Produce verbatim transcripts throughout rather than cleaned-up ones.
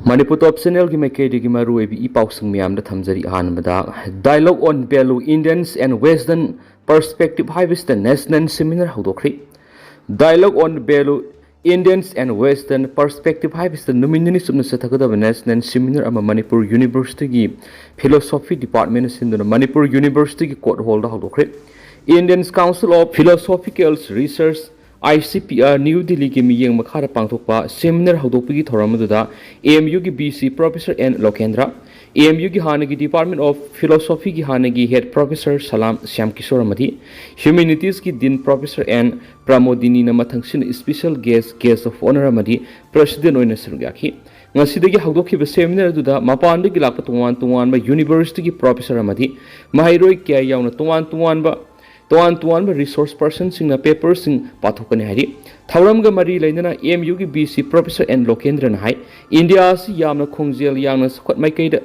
ꯃꯅꯤꯄꯨꯔ ꯇꯣꯞ ꯆꯦꯅꯦꯜꯒꯤ ꯃꯥꯏꯀꯩꯗꯒꯤ ꯃꯔꯨꯑꯣꯏꯕ ꯏ ꯄꯥꯎꯁꯤꯡ ꯃꯌꯥꯝꯗ ꯊꯝꯖꯔꯤ꯫ ꯑꯍꯥꯟꯕꯗ, Dialogue on Value, Indians and Western Perspective ꯍꯥꯏꯕꯁꯤꯗ ꯅꯦꯁꯅꯦꯜ ꯁꯦꯃꯤꯅꯥꯔ ꯍꯧꯗꯣꯛꯈ꯭ꯔꯦ꯫ Dialogue on Value, Indians and Western Perspective ꯍꯥꯏꯕꯁꯤꯗ ꯅꯨꯃꯤꯠ ꯅꯤꯅꯤ ꯆꯨꯞꯅ ꯆꯠꯊꯒꯗꯕ ꯅꯦꯁꯅꯦꯜ ꯁꯦꯃꯤꯅꯥꯔ ꯑꯃ ꯃꯅꯤꯄꯨꯔ ꯌꯨꯅꯤꯚꯔꯁꯤꯇꯤꯒꯤ ꯐꯤꯂꯣꯁꯣꯐꯤ ꯗꯤꯄꯥꯔꯠꯃꯦꯟꯅ ꯁꯤꯟꯗꯨꯅ ꯃꯅꯤꯄꯨꯔ ꯌꯨꯅꯤꯚꯔꯁꯤꯇꯤꯒꯤ ꯀꯣꯔꯠ ꯍꯣꯜꯗ ꯍꯧꯗꯣꯛꯈ꯭ꯔꯦ꯫ Indian Council of Philosophical Research, I C P R, new ꯗꯤꯜꯂꯤꯒꯤ ꯃꯤꯠꯌꯦꯡ ꯃꯈꯥꯗ ꯄꯥꯡꯊꯣꯛꯄ ꯁꯦꯃꯤꯅꯥꯔ ꯍꯧꯗꯣꯛꯄꯒꯤ ꯊꯧꯔꯝ ꯑꯗꯨꯗ A M U ꯒꯤ V C Professor N Lokendra, A M U ꯒꯤ ꯍꯥꯟꯅꯒꯤ Department of Philosophy ꯒꯤ ꯍꯥꯟꯅꯒꯤ Head Professor Salam Shyamkishore ꯑꯃꯗꯤ Humanities ꯀꯤ Dean Professor N Pramodini ꯅ ꯃꯊꯪꯁꯤꯠꯅ Special Guest, Guest of Honour ꯑꯃꯗꯤ President ꯑꯣꯏꯅ ꯁꯔꯨꯛ ꯌꯥꯈꯤ꯫ ꯉꯁꯤꯗꯒꯤ ꯍꯧꯗꯣꯛꯈꯤꯕ ꯁꯦꯃꯤꯅꯥꯔ ꯑꯗꯨꯗ ꯃꯄꯥꯟꯗꯒꯤ ꯂꯥꯛꯄ ꯇꯣꯉꯥꯟ ꯇꯣꯉꯥꯟꯕ ꯌꯨꯅꯤꯚꯔꯁꯤꯇꯤꯒꯤ ꯄ꯭ꯔꯣꯐꯦꯁꯔ ꯑꯃꯗꯤ ꯃꯍꯩꯔꯣꯏ ꯀꯌꯥ ꯌꯥꯎꯅ ꯇꯣꯉꯥꯟ ꯇꯣꯉꯥꯟꯕ, ꯇꯣꯉꯥꯟ ꯇꯣꯉꯥꯟꯕ ꯔꯤꯁꯣꯔꯁ ꯄꯔꯁꯟꯁꯤꯡꯅ ꯄꯦꯄꯔꯁꯤꯡ ꯄꯥꯊꯣꯛꯀꯅꯤ ꯍꯥꯏꯔꯤ꯫ ꯊꯧꯔꯝꯒ ꯃꯔꯤ ꯂꯩꯅꯅ A M U ꯒꯤ V C Professor N Lokendra ꯅ ꯍꯥꯏ, ꯏꯟꯗꯤꯌꯥ ꯑꯁꯤ ꯌꯥꯝꯅ ꯈꯣꯡꯖꯦꯜ ꯌꯥꯡꯅ ꯆꯥꯎꯈꯠ ꯃꯥꯏꯀꯩꯗ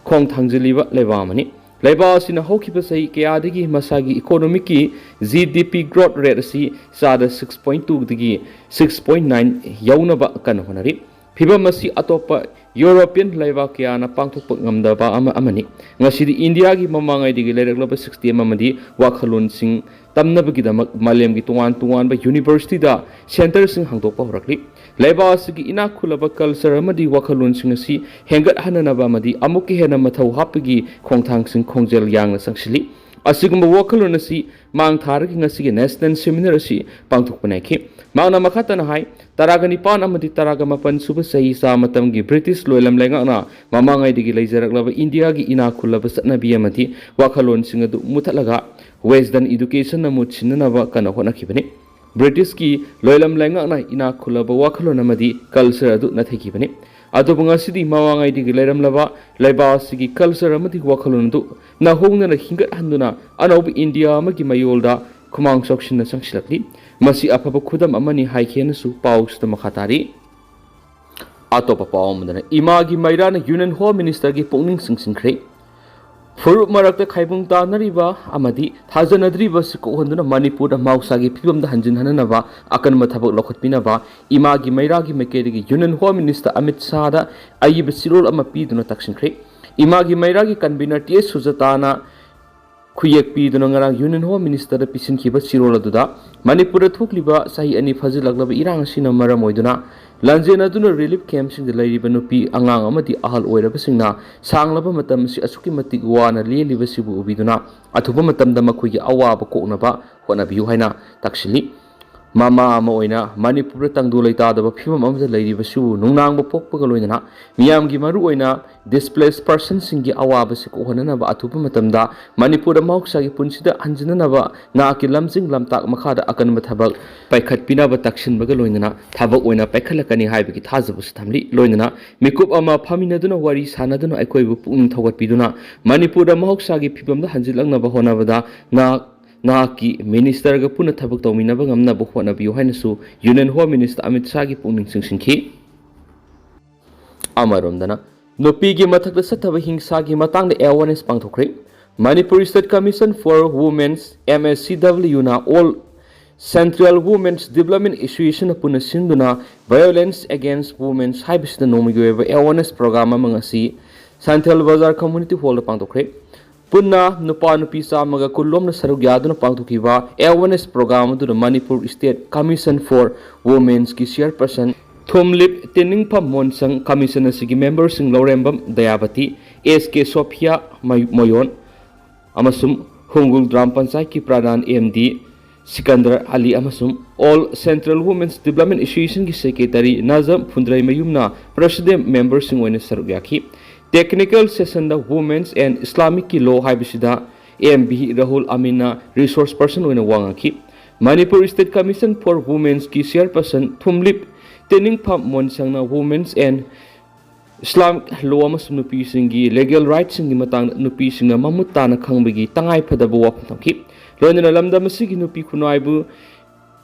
ꯈꯣꯡ ꯊꯥꯡꯖꯤꯜꯂꯤꯕ ꯂꯩꯕꯥꯛ ꯑꯃꯅꯤ꯫ ꯂꯩꯕꯥꯛ ꯑꯁꯤꯅ ꯍꯧꯈꯤꯕ ꯆꯍꯤ ꯀꯌꯥꯗꯒꯤ ꯃꯁꯥꯒꯤ ꯏꯀꯣꯅꯣꯃꯤꯛꯀꯤ G D P growth rate ꯑꯁꯤ ꯆꯥꯗ six point two ꯗꯒꯤ six point nine ꯌꯧꯅꯕ ꯀꯟꯅ ꯍꯣꯠꯅꯔꯤ꯫ ꯐꯤꯚꯝ ꯑꯁꯤ ꯑꯇꯣꯞꯄ ꯌꯨꯔꯣꯄꯤꯌꯟ ꯂꯩꯕꯥꯛ ꯀꯌꯥꯅ ꯄꯥꯡꯊꯣꯛꯄ ꯉꯝꯗꯕ ꯑꯃ, ꯑꯃꯅꯤ꯫ ꯉꯁꯤꯗꯤ ꯏꯟꯗꯤꯌꯥꯒꯤ ꯃꯃꯥꯡꯉꯩꯗꯒꯤ ꯂꯩꯔꯛꯂꯕ ꯁꯤꯁꯇꯦꯝ ꯑꯃꯗꯤ ꯋꯥꯈꯜꯂꯣꯟꯁꯤꯡ ꯇꯝꯅꯕꯒꯤꯗꯃꯛ ꯃꯥꯂꯦꯝꯒꯤ ꯇꯣꯉꯥꯟ ꯇꯣꯉꯥꯟꯕ ꯌꯨꯅꯤꯚꯔꯁꯤꯇꯤꯗ ꯁꯦꯟꯇꯔꯁꯤꯡ ꯍꯥꯡꯗꯣꯛꯄ ꯍꯧꯔꯛꯂꯤ꯫ ꯂꯩꯕꯥꯛ ꯑꯁꯤꯒꯤ ꯏꯅꯥꯛ ꯈꯨꯜꯂꯕ ꯀꯜꯆꯔ ꯑꯃꯗꯤ ꯋꯥꯈꯜꯂꯣꯟꯁꯤꯡ ꯑꯁꯤ ꯍꯦꯟꯒꯠꯍꯟꯅꯅꯕ ꯑꯃꯗꯤ ꯑꯃꯨꯛꯀ ꯍꯦꯟꯅ ꯃꯊꯧ ꯍꯥꯞꯄꯒꯤ ꯈꯣꯡꯊꯥꯡꯁꯤꯡ ꯈꯣꯡꯖꯦꯜ ꯌꯥꯡꯅ ꯆꯪꯁꯤꯜꯂꯤ꯫ ꯑꯁꯤꯒꯨꯝꯕ ꯋꯥꯈꯜꯂꯣꯟ ꯑꯁꯤ ꯃꯥꯡ ꯊꯥꯔꯒ ꯉꯁꯤꯒꯤ ꯅꯦꯁꯅꯦꯜ ꯁꯦꯃꯤꯅꯥꯔ ꯑꯁꯤ ꯄꯥꯡꯊꯣꯛꯄ ꯅꯥꯏꯈꯤ꯫ ꯃꯍꯥꯛꯅ ꯃꯈꯥ ꯇꯥꯅ ꯍꯥꯏ, ꯇꯔꯥꯒ ꯅꯤꯄꯥꯟ ꯑꯃꯗꯤ ꯇꯔꯥꯒ ꯃꯥꯄꯟ ꯁꯨꯕ ꯆꯍꯤꯆꯥ ꯃꯇꯝꯒꯤ ꯕ꯭ꯔꯤꯇꯤꯁ ꯂꯣꯏꯂꯝ ꯂꯩꯉꯥꯛꯅ ꯃꯃꯥꯡꯉꯩꯗꯒꯤ ꯂꯩꯖꯔꯛꯂꯕ ꯏꯟꯗꯤꯌꯥꯒꯤ ꯏꯅꯥꯛ ꯈꯨꯜꯂꯕ ꯆꯠꯅꯕꯤ ꯑꯃꯗꯤ ꯋꯥꯈꯜꯂꯣꯟꯁꯤꯡ ꯑꯗꯨ ꯃꯨꯊꯠꯂꯒ ꯋꯦꯁꯇꯔꯟ ꯏꯗꯨꯀꯦꯁꯟꯅ ꯃꯍꯨꯠ ꯁꯤꯟꯅꯅꯕ ꯀꯟꯅ ꯍꯣꯠꯅꯈꯤꯕꯅꯤ꯫ ꯕ꯭ꯔꯤꯇꯤꯁꯀꯤ ꯂꯣꯏꯂꯝ ꯂꯩꯉꯥꯛꯅ ꯏꯅꯥꯛ ꯈꯨꯜꯂꯕ ꯋꯥꯈꯜꯂꯣꯟ ꯑꯃꯗꯤ ꯀꯜꯆꯔ ꯑꯗꯨ ꯅꯥꯊꯩꯈꯤꯕꯅꯤ꯫ ꯑꯗꯨꯕꯨ ꯉꯁꯤꯗꯤ ꯃꯃꯥꯡꯉꯩꯗꯒꯤ ꯂꯩꯔꯝꯂꯕ ꯂꯩꯕꯥꯛ ꯑꯁꯤꯒꯤ ꯀꯜꯆꯔ ꯑꯃꯗꯤ ꯋꯥꯈꯜꯂꯣꯟ ꯑꯗꯨ ꯅꯧꯍꯧꯅꯅ ꯍꯤꯡꯒꯠꯍꯟꯗꯨꯅ ꯑꯅꯧꯕ ꯏꯟꯗꯤꯌꯥ ꯑꯃꯒꯤ ꯃꯌꯣꯜꯗ ꯈꯨꯃꯥꯡ ꯆꯥꯎꯁꯤꯟꯅ ꯆꯪꯁꯤꯜꯂꯛꯂꯤ꯫ ꯃꯁꯤ ꯑꯐꯕ ꯈꯨꯗꯝ ꯑꯃꯅꯤ ꯍꯥꯏꯈꯤ ꯍꯥꯏꯅꯁꯨ ꯄꯥꯎꯁꯤꯗ ꯃꯈꯥ ꯇꯥꯔꯤ꯫ ꯑꯇꯣꯞꯄ ꯄꯥꯎ ꯑꯃꯗꯅ, ꯏꯃꯥꯒꯤ ꯃꯩꯔꯥꯅ ꯌꯨꯅꯤꯌꯟ ꯍꯣꯝ ꯃꯤꯅꯤꯁꯇꯔꯒꯤ ꯄꯨꯛꯅꯤꯡ ꯆꯤꯡꯁꯤꯟꯈ꯭ꯔꯦ꯫ ꯐꯨꯔꯨꯞ ꯃꯔꯛꯇ ꯈꯥꯏꯕꯨꯡ ꯇꯥꯅꯔꯤꯕ ꯑꯃꯗꯤ ꯊꯥꯖꯅꯗ꯭ꯔꯤꯕ ꯑꯁꯤ ꯀꯣꯛꯍꯟꯗꯨꯅ ꯃꯅꯤꯄꯨꯔꯗ ꯃꯍꯧꯁꯥꯒꯤ ꯐꯤꯕꯝꯗ ꯍꯟꯖꯤꯟꯍꯟꯅꯕ ꯑꯀꯟꯕ ꯊꯕꯛ ꯂꯧꯈꯠꯄꯤꯅꯕ ꯏꯃꯥꯒꯤ ꯃꯩꯔꯥꯒꯤ ꯃꯥꯏꯀꯩꯗꯒꯤ Union Home Minister ꯑꯃꯤꯠ ꯁꯥꯍꯗ ꯑꯏꯕ ꯆꯤꯔꯣꯜ ꯑꯃ ꯄꯤꯗꯨꯅ ꯇꯛꯁꯤꯟꯈ꯭ꯔꯦ꯫ ꯏꯃꯥꯒꯤ ꯃꯩꯔꯥꯒꯤ convener ꯇꯤ ꯑꯦꯁ ꯁꯨꯖꯥꯇꯥꯅ ꯈꯨꯌꯦꯛ ꯄꯤꯗꯨꯅ ꯉꯔꯥꯡ Union Home Minister ꯗ ꯄꯤꯁꯤꯟꯈꯤꯕ ꯆꯤꯔꯣꯜ ꯑꯗꯨꯗ ꯃꯅꯤꯄꯨꯔꯗ ꯊꯣꯛꯂꯤꯕ ꯆꯍꯤ ꯑꯅꯤ ꯐꯥꯖꯤꯜꯂꯛꯂꯕ ꯏꯔꯥꯡ ꯑꯁꯤꯅ ꯃꯔꯝ ꯑꯣꯏꯗꯨꯅ ꯂꯥꯟꯖꯦꯟꯅꯗꯨꯅ relief camp ꯁꯤꯡꯗ ꯂꯩꯔꯤꯕ ꯅꯨꯄꯤ, ꯑꯉꯥꯡ ꯑꯃꯗꯤ ꯑꯍꯜ ꯑꯣꯏꯔꯕꯁꯤꯡꯅ ꯁꯥꯡꯂꯕ ꯃꯇꯝ ꯑꯁꯤ ꯑꯁꯨꯛꯀꯤ ꯃꯇꯤꯛ ꯋꯥꯅ ꯂꯦꯜꯂꯤꯕꯁꯤꯕꯨ ꯎꯕꯤꯗꯨꯅ ꯑꯊꯨꯕ ꯃꯇꯝꯗ ꯃꯈꯣꯏꯒꯤ ꯑꯋꯥꯕ ꯀꯣꯛꯅꯕ ꯍꯣꯠꯅꯕꯤꯌꯨ ꯍꯥꯏꯅ ꯇꯛꯁꯤꯜꯂꯤ꯫ ꯃꯃꯥ ꯑꯃ ꯑꯣꯏꯅ ꯃꯅꯤꯄꯨꯔꯗ ꯇꯪꯗꯨ ꯂꯩꯇꯥꯗꯕ ꯐꯤꯕꯝ ꯑꯃꯗ ꯂꯩꯔꯤꯕꯁꯤꯕꯨ ꯅꯨꯡꯅꯥꯡꯕ ꯄꯣꯛꯄꯒ ꯂꯣꯏꯅꯅ ꯃꯤꯌꯥꯝꯒꯤ, ꯃꯔꯨꯑꯣꯏꯅ displaced person ꯁꯤꯡꯒꯤ ꯑꯋꯥꯕꯁꯤ ꯀꯣꯛꯍꯟꯅꯅꯕ ꯑꯊꯨꯕ ꯃꯇꯝꯗ ꯃꯅꯤꯄꯨꯔꯗ ꯃꯍꯧꯁꯥꯒꯤ ꯄꯨꯟꯁꯤꯗ ꯍꯟꯖꯤꯟꯅꯅꯕ ꯅꯍꯥꯛꯀꯤ ꯂꯝꯖꯤꯡ ꯂꯝꯇꯥꯛ ꯃꯈꯥꯗ ꯑꯀꯟꯕ ꯊꯕꯛ ꯄꯥꯏꯈꯠꯄꯤꯅꯕ ꯇꯛꯁꯤꯟꯕꯒ ꯂꯣꯏꯅꯅ ꯊꯕꯛ ꯑꯣꯏꯅ ꯄꯥꯏꯈꯠꯂꯛꯀꯅꯤ ꯍꯥꯏꯕꯒꯤ ꯊꯥꯖꯕꯁꯨ ꯊꯝꯂꯤ꯫ ꯂꯣꯏꯅꯅ ꯃꯤꯀꯨꯞ ꯑꯃ ꯐꯝꯃꯤꯟꯅꯗꯨꯅ ꯋꯥꯔꯤ ꯁꯥꯟꯅꯗꯨꯅ ꯑꯩꯈꯣꯏꯕꯨ ꯄꯨꯛꯅꯤꯡ ꯊꯧꯒꯠꯄꯤꯗꯨꯅ ꯃꯅꯤꯄꯨꯔꯗ ꯃꯍꯧꯁꯥꯒꯤ ꯐꯤꯕꯝꯗ ꯍꯟꯖꯤꯜꯂꯛꯅꯕ ꯍꯣꯠꯅꯕꯗ ꯅꯍꯥꯛ ꯅꯍꯥꯛꯀꯤ Minister ꯒ ꯄꯨꯟꯅ ꯊꯕꯛ ꯇꯧꯃꯤꯟꯅꯕ ꯉꯝꯅꯕ ꯍꯣꯠꯅꯕꯤꯌꯨ ꯍꯥꯏꯅꯁꯨ Union Home Minister ꯑꯃꯤꯠ ꯁꯥꯍꯒꯤ ꯄꯨꯛꯅꯤꯡ ꯆꯤꯡꯁꯤꯟꯈꯤ꯫ ꯑꯃꯔꯣꯝꯗꯅ, ꯅꯨꯄꯤꯒꯤ ꯃꯊꯛꯇ ꯆꯠꯊꯕ ꯍꯤꯡꯁꯥꯒꯤ ꯃꯇꯥꯡꯗ awareness ꯄꯥꯡꯊꯣꯛꯈ꯭ꯔꯦ꯫ Manipur State Commission for Women's, M S C W ꯅ All Central Women's Development Association ꯅ ꯄꯨꯟꯅ ꯁꯤꯟꯗꯨꯅ Violence Against Women ꯍꯥꯏꯕꯁꯤꯗ ꯅꯣꯡꯃꯒꯤ ꯑꯣꯏꯕ awareness program ꯑꯃ ꯉꯁꯤ ꯁꯟꯊꯦꯜ ꯕꯖꯥꯔ Community Hall ꯗ ꯄꯥꯡꯊꯣꯛꯈ꯭ꯔꯦ꯫ ꯄꯨꯟꯅ ꯅꯨꯄꯥ ꯅꯨꯄꯤ ꯆꯥꯝꯃꯒ ꯀꯨꯟ ꯂꯣꯝꯅ ꯁꯔꯨꯛ ꯌꯥꯗꯨꯅ ꯄꯥꯡꯊꯣꯛꯈꯤꯕ awareness program ꯑꯗꯨꯗ Manipur State Commission for Women's ꯀꯤ Chairperson ꯊꯨꯝꯂꯤꯞ ꯇꯦꯅꯤꯡꯐꯝ ꯃꯣꯟꯁꯪ, commission ꯑꯁꯤꯒꯤ member ꯁꯤꯡ ꯂꯧꯔꯦꯝꯕꯝ ꯗꯌꯥꯕꯇꯤ, ꯑꯦꯁ ꯀꯦ ꯁꯣꯐꯤꯌꯥ ꯃꯌꯨ-, ꯃꯣꯌꯣꯟ ꯑꯃꯁꯨꯡ ꯍꯨꯡꯒꯨꯜ ꯒ꯭ꯔꯥꯝ ꯄꯟꯆꯥꯌꯠꯀꯤ ꯄ꯭ꯔꯙꯥꯟ ꯑꯦꯝ ꯗꯤ ꯁꯤꯀꯟꯗꯔ ꯑꯂꯤ ꯑꯃꯁꯨꯡ All Central Women's Development Association ꯒꯤ Secretary ꯅꯥꯖꯝ ꯐꯨꯟꯗ꯭ꯔꯩꯃꯌꯨꯝꯅ president member ꯁꯤꯡ ꯑꯣꯏꯅ ꯁꯔꯨꯛ ꯌꯥꯈꯤ꯫ Technical session ꯗ Women's and Islamic ꯀꯤ Law ꯍꯥꯏꯕꯁꯤꯗ ꯑꯦꯝ ꯚꯤ ꯔꯥꯍꯨꯜ ꯑꯃꯤꯟꯅ resource person ꯑꯣꯏꯅ ꯋꯥ ꯉꯥꯡꯈꯤ꯫ Manipur State Commission for Women's ꯀꯤ Chairperson ꯊꯨꯝꯂꯤꯞ ꯇꯦꯅꯤꯡꯐꯝ ꯃꯣꯟꯁꯪꯅ Women's and Islamic Law ꯑꯃꯁꯨꯡ ꯅꯨꯄꯤꯁꯤꯡꯒꯤ legal right ꯁꯤꯡꯒꯤ ꯃꯇꯥꯡꯗ ꯅꯨꯄꯤꯁꯤꯡꯅ ꯃꯃꯨꯠ ꯇꯥꯅ ꯈꯪꯕꯒꯤ ꯇꯉꯥꯏ ꯐꯗꯕ ꯋꯥꯐꯝ ꯊꯝꯈꯤ꯫ ꯂꯣꯏꯅꯅ ꯂꯝꯗꯝ ꯑꯁꯤꯒꯤ ꯅꯨꯄꯤ ꯈꯨꯟꯅꯥꯏꯕꯨ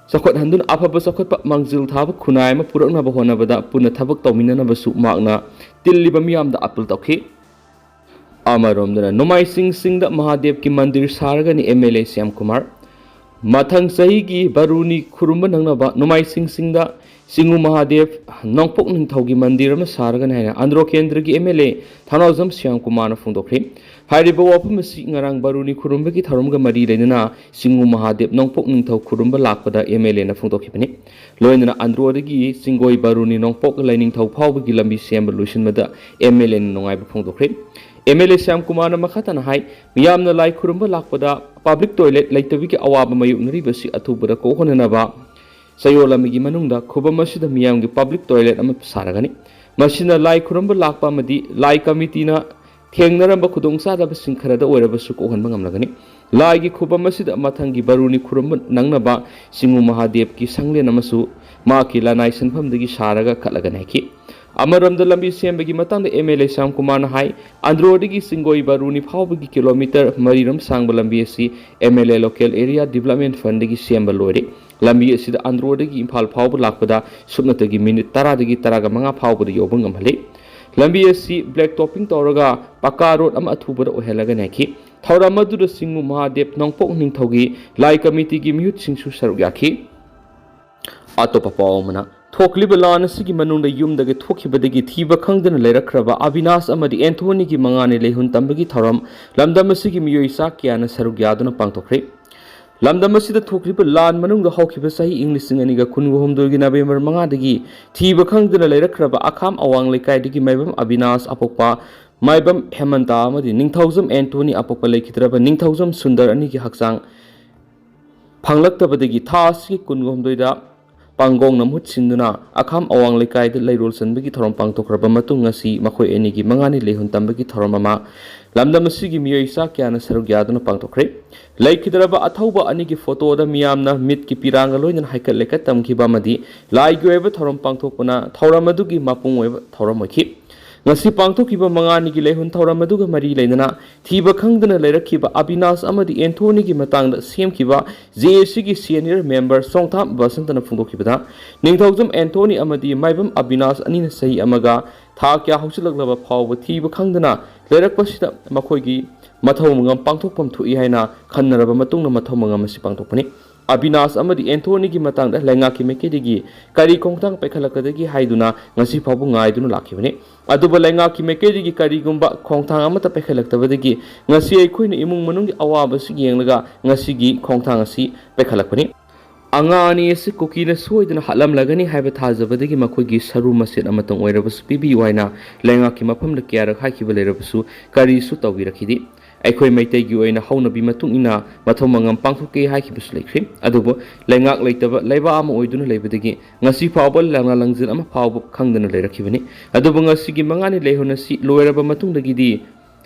ꯆꯥꯎꯈꯠꯍꯟꯗꯨꯅ ꯑꯐꯕ ꯆꯥꯎꯈꯠꯄ ꯃꯥꯡꯖꯤꯜ ꯊꯥꯕ ꯈꯨꯟꯅꯥꯏ ꯑꯃ ꯄꯨꯔꯛꯅꯕ ꯍꯣꯠꯅꯕꯗ ꯄꯨꯟꯅ ꯊꯕꯛ ꯇꯧꯃꯤꯟꯅꯅꯕꯁꯨ ꯃꯍꯥꯛꯅ ꯇꯤꯜꯂꯤꯕ ꯃꯤꯌꯥꯝꯗ appeal ꯇꯧꯈꯤ꯫ ꯑꯃꯔꯣꯝꯗꯅ ꯅꯣꯡꯃꯥꯏꯖꯤꯡ ꯆꯤꯡꯗ ꯃꯍꯥꯗꯦꯕꯀꯤ ꯃꯟꯗꯤꯔ ꯁꯥꯔꯒꯅꯤ M L A Shyam Kumar. ꯃꯊꯪ ꯆꯍꯤꯒꯤ ꯕꯥꯔꯨꯅꯤ ꯈꯨꯔꯨꯝꯕ ꯅꯪꯅꯕ ꯅꯣꯡꯃꯥꯏꯖꯤꯡ ꯆꯤꯡꯗ ꯆꯤꯡꯉꯨ ꯃꯍꯥꯗꯦꯕ ꯅꯣꯡꯄꯣꯛ ꯅꯤꯡꯊꯧꯒꯤ ꯃꯟꯗꯤꯔ ꯑꯃ ꯁꯥꯔꯒꯅꯤ ꯍꯥꯏꯅ ꯑꯟꯗ꯭ꯔꯣ ꯀꯦꯟꯗ꯭ꯔꯒꯤ ꯑꯦꯝ ꯑꯦꯜ ꯑꯦ ꯊꯧꯅꯥꯎꯖꯝ ꯁ꯭ꯌꯥꯝ ꯀꯨꯃꯥꯔꯅ ꯐꯣꯡꯗꯣꯛꯈ꯭ꯔꯦ꯫ ꯍꯥꯏꯔꯤꯕ ꯋꯥꯐꯝ ꯑꯁꯤ ꯉꯔꯥꯡ ꯕꯥꯔꯨꯅꯤ ꯈꯨꯔꯨꯝꯕꯒꯤ ꯊꯧꯔꯝꯒ ꯃꯔꯤ ꯂꯩꯅꯅ ꯆꯤꯡꯉꯨ ꯃꯍꯥꯗꯦꯕ ꯅꯣꯡꯄꯣꯛ ꯅꯤꯡꯊꯧ ꯈꯨꯔꯨꯝꯕ ꯂꯥꯛꯄꯗ ꯑꯦꯝ ꯑꯦꯜ ꯑꯦꯅ ꯐꯣꯡꯗꯣꯛꯈꯤꯕꯅꯤ꯫ ꯂꯣꯏꯅꯅ ꯑꯟꯗ꯭ꯔꯣꯗꯒꯤ ꯆꯤꯡꯒꯣꯏ ꯕꯥꯔꯨꯅꯤ ꯅꯣꯡꯄꯣꯛ ꯂꯥꯏꯅꯤꯡꯊꯧ ꯐꯥꯎꯕꯒꯤ ꯂꯝꯕꯤ ꯁꯦꯝꯕ ꯂꯣꯏꯁꯤꯟꯕꯗ ꯑꯦꯝ ꯑꯦꯜ ꯑꯦꯅ ꯅꯨꯡꯉꯥꯏꯕ ꯐꯣꯡꯗꯣꯛꯈ꯭ꯔꯦ꯫ ꯑꯦꯝ ꯑꯦꯜ ꯑꯦ ꯁ꯭ꯌꯥꯝ ꯀꯨꯃꯥꯔꯅ ꯃꯈꯥ ꯇꯥꯅ ꯍꯥꯏ, ꯃꯤꯌꯥꯝꯅ ꯂꯥꯏ ꯈꯨꯔꯨꯝꯕ ꯂꯥꯛꯄꯗ ꯄꯕ꯭ꯂꯤꯛ ꯇꯣꯏꯂꯦꯠ ꯂꯩꯇꯕꯒꯤ ꯑꯋꯥꯕ ꯃꯥꯌꯣꯛꯅꯔꯤꯕꯁꯤ ꯑꯊꯨꯕꯗ ꯀꯣꯛꯍꯟꯅꯅꯕ ꯆꯌꯣꯜ ꯑꯃꯒꯤ ꯃꯅꯨꯡꯗ ꯈꯨꯕꯝ ꯑꯁꯤꯗ ꯃꯤꯌꯥꯝꯒꯤ ꯄꯕ꯭ꯂꯤꯛ ꯇꯣꯏꯂꯦꯠ ꯑꯃ ꯁꯥꯔꯒꯅꯤ꯫ ꯃꯁꯤꯅ ꯂꯥꯏ ꯈꯨꯔꯨꯝꯕ ꯂꯥꯛꯄ ꯑꯃꯗꯤ ꯂꯥꯏ ꯀꯃꯤꯇꯤꯅ ꯊꯦꯡꯅꯔꯝꯕ ꯈꯨꯗꯣꯡꯆꯥꯗꯕꯁꯤꯡ ꯈꯔꯗ ꯑꯣꯏꯔꯕꯁꯨ ꯀꯣꯛꯍꯟꯕ ꯉꯝꯂꯒꯅꯤ꯫ ꯂꯥꯏꯒꯤ ꯈꯨꯕꯝ ꯑꯁꯤꯗ ꯃꯊꯪꯒꯤ ꯕꯥꯔꯨꯅꯤ ꯈꯨꯔꯨꯝꯕ ꯅꯪꯅꯕ ꯆꯤꯡꯉꯨ ꯃꯍꯥꯗꯦꯕꯀꯤ ꯁꯪꯂꯦꯟ ꯑꯃꯁꯨ ꯃꯍꯥꯛꯀꯤ ꯂꯅꯥꯏ ꯁꯤꯟꯐꯝꯗꯒꯤ ꯁꯥꯔꯒ ꯀꯠꯂꯒꯅꯤ ꯍꯥꯏꯈꯤ꯫ ꯑꯃꯔꯣꯝꯗ ꯂꯝꯕꯤ ꯁꯦꯝꯕꯒꯤ ꯃꯇꯥꯡꯗ ꯑꯦꯝ ꯑꯦꯜ ꯑꯦ ꯁ꯭ꯌꯥꯝ ꯀꯨꯃꯥꯔꯅ ꯍꯥꯏ, ꯑꯟꯗ꯭ꯔꯣꯗꯒꯤ ꯆꯤꯡꯒꯣꯏ ꯕꯥꯔꯨꯅꯤ ꯐꯥꯎꯕꯒꯤ ꯀꯤꯂꯣꯃꯤꯇꯔ ꯃꯔꯤꯔꯣꯝ ꯁꯥꯡꯕ ꯂꯝꯕꯤ ꯑꯁꯤ M L A local area development ꯐꯟꯗꯒꯤ ꯁꯦꯝꯕ ꯂꯣꯏꯔꯦ꯫ ꯂꯝꯕꯤ ꯑꯁꯤꯗ ꯑꯟꯗ꯭ꯔꯣꯗꯒꯤ ꯏꯝꯐꯥꯜ ꯐꯥꯎꯕ ꯂꯥꯛꯄꯗ ꯁꯨꯞꯅꯇꯒꯤ ꯃꯤꯅꯤꯠ ꯇꯔꯥꯗꯒꯤ ꯇꯔꯥꯒ ꯃꯉꯥ ꯐꯥꯎꯕꯗ ꯌꯧꯕ ꯉꯝꯍꯜꯂꯤ꯫ ꯂꯝꯕꯤ ꯑꯁꯤ ꯕ꯭ꯂꯦꯛ ꯇꯣꯞꯄꯤꯡ ꯇꯧꯔꯒ ꯄꯀꯥ ꯔꯣꯗ ꯑꯃ ꯑꯊꯨꯕꯗ ꯑꯣꯏꯍꯜꯂꯒꯅꯤ ꯍꯥꯏꯈꯤ꯫ ꯊꯧꯔꯝ ꯑꯗꯨꯗ ꯆꯤꯡꯉꯨ ꯃꯍꯥꯗꯦꯕ ꯅꯣꯡꯄꯣꯛ ꯅꯤꯡꯊꯧꯒꯤ ꯂꯥꯏ ꯀꯃꯤꯇꯤꯒꯤ ꯃꯤꯍꯨꯠꯁꯤꯡꯁꯨ ꯁꯔꯨꯛ ꯌꯥꯈꯤ꯫ ꯑꯇꯣꯞꯄ ꯄꯥꯎ ꯑꯃꯅ, ꯊꯣꯛꯂꯤꯕ ꯂꯥꯟ ꯑꯁꯤꯒꯤ ꯃꯅꯨꯡꯗ ꯌꯨꯝꯗꯒꯤ ꯊꯣꯛꯈꯤꯕꯗꯒꯤ ꯊꯤꯕ ꯈꯪꯗꯅ ꯂꯩꯔꯛꯈ꯭ꯔꯕ ꯑꯕꯤꯅꯥꯁ ꯑꯃꯗꯤ ꯑꯦꯟꯊꯣꯅꯤꯒꯤ ꯃꯉꯥꯅꯤ ꯂꯩꯍꯨꯟ ꯇꯝꯕꯒꯤ ꯊꯧꯔꯝ ꯂꯝꯗꯝ ꯑꯁꯤꯒꯤ ꯃꯤꯑꯣꯏ ꯆꯥ ꯀꯌꯥꯅ ꯁꯔꯨꯛ ꯌꯥꯗꯨꯅ ꯄꯥꯡꯊꯣꯛꯈ꯭ꯔꯦ꯫ ꯂꯝꯗꯝ ꯑꯁꯤꯗ ꯊꯣꯛꯈꯤꯕ ꯂꯥꯟ ꯃꯅꯨꯡꯗ ꯍꯧꯈꯤꯕ ꯆꯍꯤ ꯏꯪ ꯂꯤꯁꯤꯡ ꯑꯅꯤꯒ ꯀꯨꯟꯒ ꯍꯨꯝꯗꯣꯏꯒꯤ ꯅꯕꯦꯝꯕꯔ ꯃꯉꯥꯗꯒꯤ ꯊꯤꯕ ꯈꯪꯗꯅ ꯂꯩꯔꯛꯈ꯭ꯔꯕ ꯑꯈꯥꯝ ꯑꯋꯥꯡ ꯂꯩꯀꯥꯏꯗꯒꯤ ꯃꯥꯏꯕꯝ ꯑꯕꯤꯅꯥꯁ ꯑꯄꯣꯛꯄ ꯃꯥꯏꯕꯝ ꯍꯦꯃꯟꯇ ꯑꯃꯗꯤ ꯅꯤꯡꯊꯧꯖꯝ ꯑꯦꯟꯊꯣꯅꯤ ꯑꯄꯣꯛꯄ ꯂꯩꯈꯤꯗ꯭ꯔꯕ ꯅꯤꯡꯊꯧꯖꯝ ꯁꯨꯟꯗꯔ ꯑꯅꯤꯒꯤ ꯍꯛꯆꯥꯡ ꯐꯪꯂꯛꯇꯕꯗꯒꯤ ꯊꯥ ꯑꯁꯤꯒꯤ ꯀꯨꯟꯒ ꯍꯨꯝꯗꯣꯏꯗ ꯄꯥꯡꯒꯣꯡꯅ ꯃꯍꯨꯠ ꯁꯤꯟꯗꯨꯅ ꯑꯈꯥꯝ ꯑꯋꯥꯡ ꯂꯩꯀꯥꯏꯗ ꯂꯩꯔꯣꯜ ꯆꯟꯕꯒꯤ ꯊꯧꯔꯝ ꯄꯥꯡꯊꯣꯛꯈ꯭ꯔꯕ ꯃꯇꯨꯡ, ꯉꯁꯤ ꯃꯈꯣꯏ ꯑꯅꯤꯒꯤ ꯃꯉꯥꯅꯤ ꯂꯩꯍꯨꯟ ꯇꯝꯕꯒꯤ ꯊꯧꯔꯝ ꯑꯃ ꯂꯝꯗꯝ ꯑꯁꯤꯒꯤ ꯃꯤꯑꯣꯏ ꯆꯥ ꯀꯌꯥꯅ ꯁꯔꯨꯛ ꯌꯥꯗꯨꯅ ꯄꯥꯡꯊꯣꯛꯈ꯭ꯔꯦ꯫ ꯂꯩꯈꯤꯗ꯭ꯔꯕ ꯑꯊꯧꯕ ꯑꯅꯤꯒꯤ ꯐꯣꯇꯣꯗ ꯃꯤꯌꯥꯝꯅ ꯃꯤꯠꯀꯤ ꯄꯤꯔꯥꯡꯒ ꯂꯣꯏꯅꯅ ꯍꯥꯏꯀꯠ ꯂꯩꯀꯠ ꯇꯝꯈꯤꯕ ꯑꯃꯗꯤ ꯂꯥꯏꯒꯤ ꯑꯣꯏꯕ ꯊꯧꯔꯝ ꯄꯥꯡꯊꯣꯛꯄꯅ ꯊꯧꯔꯝ ꯑꯗꯨꯒꯤ ꯃꯄꯨꯡ ꯑꯣꯏꯕ ꯊꯧꯔꯝ ꯑꯣꯏꯈꯤ꯫ ꯉꯁꯤ ꯄꯥꯡꯊꯣꯛꯈꯤꯕ ꯃꯉꯥꯅꯤꯒꯤ ꯂꯩꯍꯨꯟ ꯊꯧꯔꯝ ꯑꯗꯨꯒ ꯃꯔꯤ ꯂꯩꯅꯅ ꯊꯤꯕ ꯈꯪꯗꯅ ꯂꯩꯔꯛꯈꯤꯕ ꯑꯕꯤꯅꯥꯁ ꯑꯃꯗꯤ ꯑꯦꯟꯊꯣꯅꯤꯒꯤ ꯃꯇꯥꯡꯗ ꯁꯦꯝꯈꯤꯕ ꯖꯦ ꯑꯦ ꯁꯤꯒꯤ ꯁꯦꯅꯤꯌꯔ ꯃꯦꯝꯕꯔ ꯁꯣꯡꯊꯥꯝ ꯕꯁꯟꯇꯅ ꯐꯣꯡꯗꯣꯛꯈꯤꯕꯗ, ꯅꯤꯡꯊꯧꯖꯝ ꯑꯦꯟꯊꯣꯅꯤ ꯑꯃꯗꯤ ꯃꯥꯏꯕꯝ ꯑꯕꯤꯅꯥꯁ ꯑꯅꯤꯅ ꯆꯍꯤ ꯑꯃꯒ ꯊꯥ ꯀꯌꯥ ꯍꯧꯖꯤꯜꯂꯛꯂꯕ ꯐꯥꯎꯕ ꯊꯤꯕ ꯈꯪꯗꯅ ꯂꯩꯔꯛꯄꯁꯤꯗ ꯃꯈꯣꯏꯒꯤ ꯃꯊꯧ ꯃꯉꯝ ꯄꯥꯡꯊꯣꯛꯐꯝ ꯊꯣꯛꯏ ꯍꯥꯏꯅ ꯈꯟꯅꯔꯕ ꯃꯇꯨꯡꯗ ꯃꯊꯧ ꯃꯉꯝ ꯑꯁꯤ ꯄꯥꯡꯊꯣꯛꯄꯅꯤ꯫ ꯑꯕꯤꯅꯥꯁ ꯑꯃꯗꯤ ꯑꯦꯟꯊꯣꯅꯤꯒꯤ ꯃꯇꯥꯡꯗ ꯂꯩꯉꯥꯛꯀꯤ ꯃꯥꯏꯀꯩꯗꯒꯤ ꯀꯔꯤ ꯈꯣꯡꯊꯥꯡ ꯄꯥꯏꯈꯠꯂꯛꯀꯗꯒꯦ ꯍꯥꯏꯗꯨꯅ ꯉꯁꯤ ꯐꯥꯎꯕ ꯉꯥꯏꯗꯨꯅ ꯂꯥꯛꯈꯤꯕꯅꯤ꯫ ꯑꯗꯨꯕꯨ ꯂꯩꯉꯥꯛꯀꯤ ꯃꯥꯏꯀꯩꯗꯒꯤ ꯀꯔꯤꯒꯨꯝꯕ ꯈꯣꯡꯊꯥꯡ ꯑꯃꯠꯇ ꯄꯥꯏꯈꯠꯂꯛꯇꯕꯗꯒꯤ ꯉꯁꯤ ꯑꯩꯈꯣꯏꯅ ꯏꯃꯨꯡ ꯃꯅꯨꯡꯒꯤ ꯑꯋꯥꯕꯁꯤ ꯌꯦꯡꯂꯒ ꯉꯁꯤꯒꯤ ꯈꯣꯡꯊꯥꯡ ꯑꯁꯤ ꯄꯥꯏꯈꯠꯂꯛꯄꯅꯤ꯫ ꯑꯉꯥꯡ ꯑꯅꯤ ꯑꯁꯤ ꯀꯨꯀꯤꯅ ꯁꯣꯏꯗꯅ ꯍꯥꯠꯂꯝꯂꯒꯅꯤ ꯍꯥꯏꯕ ꯊꯥꯖꯕꯗꯒꯤ ꯃꯈꯣꯏꯒꯤ ꯁꯔꯨ ꯃꯆꯦꯠ ꯑꯃꯇꯪ ꯑꯣꯏꯔꯕꯁꯨ ꯄꯤꯕꯤꯌꯨ ꯍꯥꯏꯅ ꯂꯩꯉꯥꯛꯀꯤ ꯃꯐꯝꯗ ꯀꯌꯥꯔꯛ ꯍꯥꯏꯈꯤꯕ ꯂꯩꯔꯕꯁꯨ ꯀꯔꯤꯁꯨ ꯇꯧꯕꯤꯔꯛꯈꯤꯗꯦ꯫ ꯑꯩꯈꯣꯏ ꯃꯩꯇꯩꯒꯤ ꯑꯣꯏꯅ ꯍꯧꯅꯕꯤ ꯃꯇꯨꯡ ꯏꯟꯅ ꯃꯊꯧ ꯃꯉꯝ ꯄꯥꯡꯊꯣꯛꯀꯦ ꯍꯥꯏꯈꯤꯕꯁꯨ ꯂꯩꯈ꯭ꯔꯦ꯫ ꯑꯗꯨꯕꯨ ꯂꯩꯉꯥꯛ ꯂꯩꯇꯕ ꯂꯩꯕꯥꯛ ꯑꯃ ꯑꯣꯏꯗꯨꯅ ꯂꯩꯕꯗꯒꯤ ꯉꯁꯤ ꯐꯥꯎꯕ ꯂꯪꯂꯥ ꯂꯪꯖꯤꯟ ꯑꯃ ꯐꯥꯎꯕ ꯈꯪꯗꯅ ꯂꯩꯔꯛꯈꯤꯕꯅꯤ꯫ ꯑꯗꯨꯕꯨ ꯉꯁꯤꯒꯤ ꯃꯉꯥꯅꯤ ꯂꯩꯍꯨꯟ ꯑꯁꯤ ꯂꯣꯏꯔꯕ ꯃꯇꯨꯡꯗꯒꯤꯗꯤ